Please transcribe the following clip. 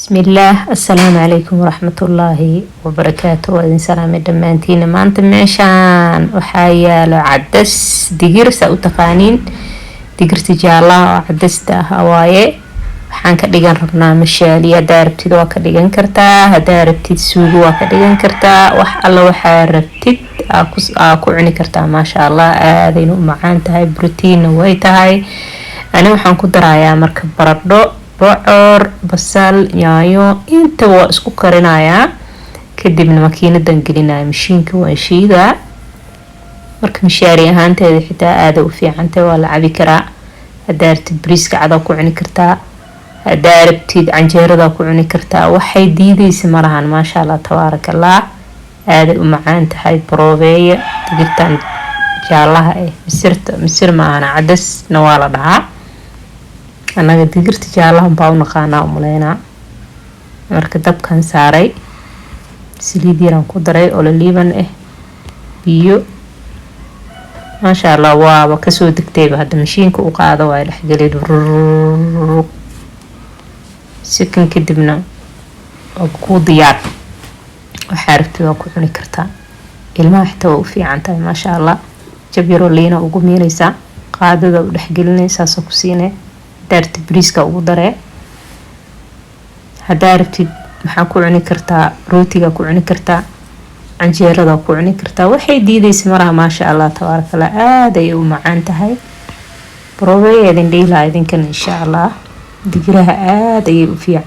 Bismillaah, assalaamu calaykum waraxmatullaahi wabarakaatu. Waa idin salaamay dhammaantiina. Maanta meeshaan waxaa yaalo cadas, digir saa u taqaaniin, digirta jaalaha oo cadasta ah waaye. Waxaan ka dhigan rabnaa mashaali. Hadaa rabtid waa ka dhigan kartaa, hadaa rabtid suugo waa ka dhigan kartaa, wax alla waxaa rabtid aa ku cuni kartaa. Maasha Allah, aadayna u macaan tahay, brotiinna way tahay. Ani waxaan ku darayaa marka baradho, bocor, basal, yaanyo, inta waa isku karinayaa. Kadibna makiinadan gelinaya, mashiinka waan shiidaa. Marka mishaari ahaanteeda xitaa aada u fiicantahay, waa la cabi karaa. Hadaa rabtid bariiska cadaa ku cuni kartaa, hadaa rabtid canjeerada ku cuni kartaa, waxay diideysa malahan. Maasha Allah, tabaaraka Allah, aaday u macaan tahay. Baroobeeya digirtan jaalaha eh, misirta, misir maahana, cadasna waa la dhahaa. Annaga digirta jaalahan baa u naqaanaa, umaleynaa. Marka dabkan saaray, saliid yaraan ku daray oo laliiban ah, biyo. Maasha Allah, waaba kasoo degtayba. Hadda mashiinka u qaado, waa dhexgelin sikan, kadibna waa kuu diyaar. Waxaa rabtid waa ku cuni kartaa, ilmaha xitaa waa u fiican tahay. Maasha Allah, jab yaroo liina ugu miireysaa, qaadada u dhexgelinay, saasoo ku siinay. Hadaa rabtid bariiska ugu daree, hadaa rabtid maxaa ku cuni kartaa, rootiga ku cuni kartaa, canjeerada ku cuni kartaa, waxay diideysa malaha. Maasha Allah, tabaarakallah, aada ayay u macaan tahay. Baroobeeya idin dhihi lahaa idinkan, insha Allah. Digiraha aada ayay u fiican.